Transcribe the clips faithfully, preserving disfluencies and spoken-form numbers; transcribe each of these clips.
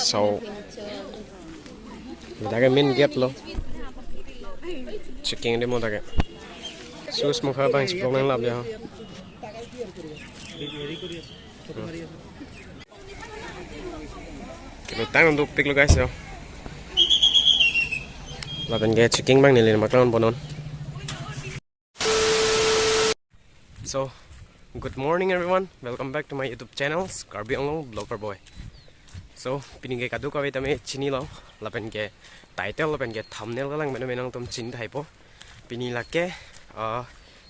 So, dak ke main gate lo. Checking demo dak ke. Shoes mukha bang sipok nang lap ya. Kilo tang dopik lo guys yo. Lapen ke checking bang neli nangpaklang ponnon. So, good morning everyone. Welcome back to my YouTube channel, Karbi Anglong Vlogger Boy. So, pini ke kadokave tame chinilo, lapen ke title, lapen ke thumbnail kalang mena mena atum chinitha po. Pini lake, uh,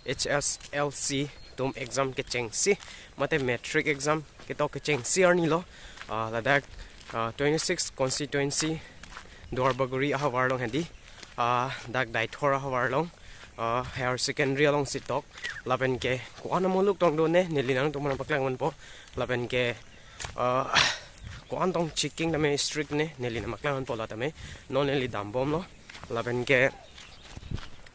H S L C atum exam kechengsi, mate matric exam ketok kechengsi arni lo, uh, ladak, uh, twenty-six constituency Duarbagori ahavar along hedi, uh, dak Deithor ahavar along, uh, higher secondary alongsi tok, lapen ke ko-an amuluk tong do ne, neli nangtum aphan nangpaklang ponpo, lapen ke, uh, ko-an tong checking tame strict ne, neli nangpaklang ponpo la tame, non neli dambomlo, lapen ke,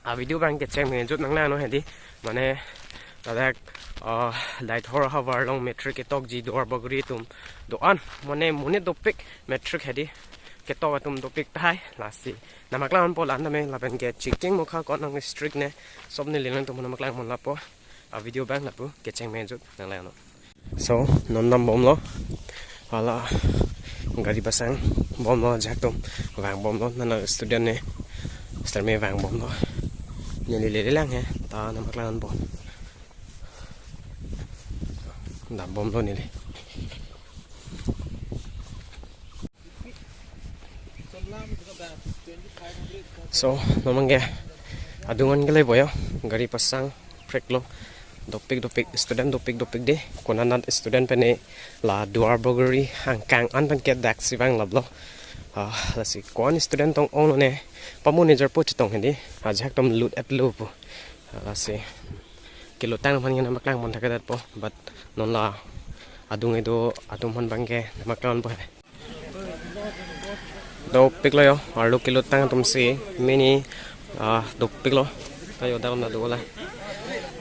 a video bang kecheng me jut nang lano hedi, mane, ladak, uh, Deithor ahavar along matric ketokji Duarbagori atum do-an, mane monit dopik matric hedi, ketok atum dopik tahai, lasi nangpaklang ponpo la tame, lapen ke checking mukha ko-an nang strict ne, sob neli nangtum aphan nangpaklang pon lapo, a video bang lapu kecheng me jut nang lano. So, non dambomlo. Hala gari pasang bomlo, ajahak atum vangbomlo, nana student ne, star me vangbomlo. Neli lele lang he, ta nangpaklang ponpo. Dambomlo neli. So, non abang ke adung an ke le boyo, gari pasang preklo, dopik dopik, student dopik dopik de, konat student pen ne la Duarbagori angkang an pen ke daksi vanglaplo. Ah, lasi ko-an student tong ong ne, pamu ne jarpo chetong hedi, ajahak atum lut et lo pu. Ah, lasi kilo tang aphan nangpaklang pon thakthedetpo, but non la adung kedo atum aphan bang ke nangpaklang ponpo he. Dopik lo yo, arlo kilo tang atum si, mini, ah, dopik lo. Tayo dalam na dola.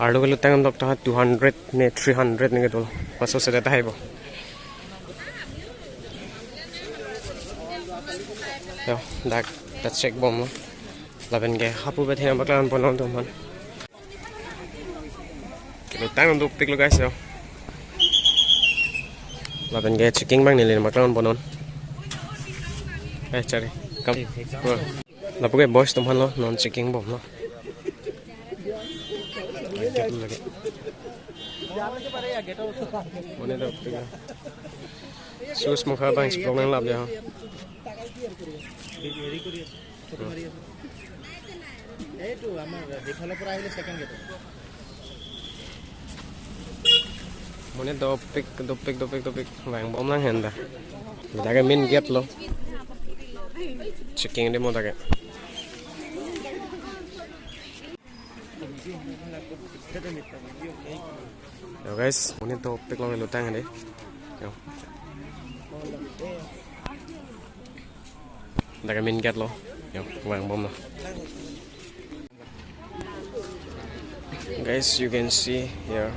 Arlo kilo tang atum ta two hundred ne three hundred ne kedo. Paso seta tahai po. Yo, dak, dak check bomlo. Lapen ke hapu bet hena nangpaklang ponnon atum aphan. Kilo tang dopik lo guys yo. Lapen ke checking bang neli nangpaklang ponnon. Eh, chari. Kam. Lapu ke boys atum aphan lo, non checking bomlo. Lagi. Monit dopik lo. Shoes mukha bang sipok nang lap ya. এইটো আমাৰ সেইফালৰ পৰা আহিলে ছেকেণ্ড গেটত। Monit dopik, dopik, dopik, dopik. Vangbom lang henda. Dak ke main gate lo. Checking demo dak ke. Yo guys, monit dopik lo kilo tang hedi. Yo. Dak ke main gate lo. Yo, vangbomlo. Guys, you can see here.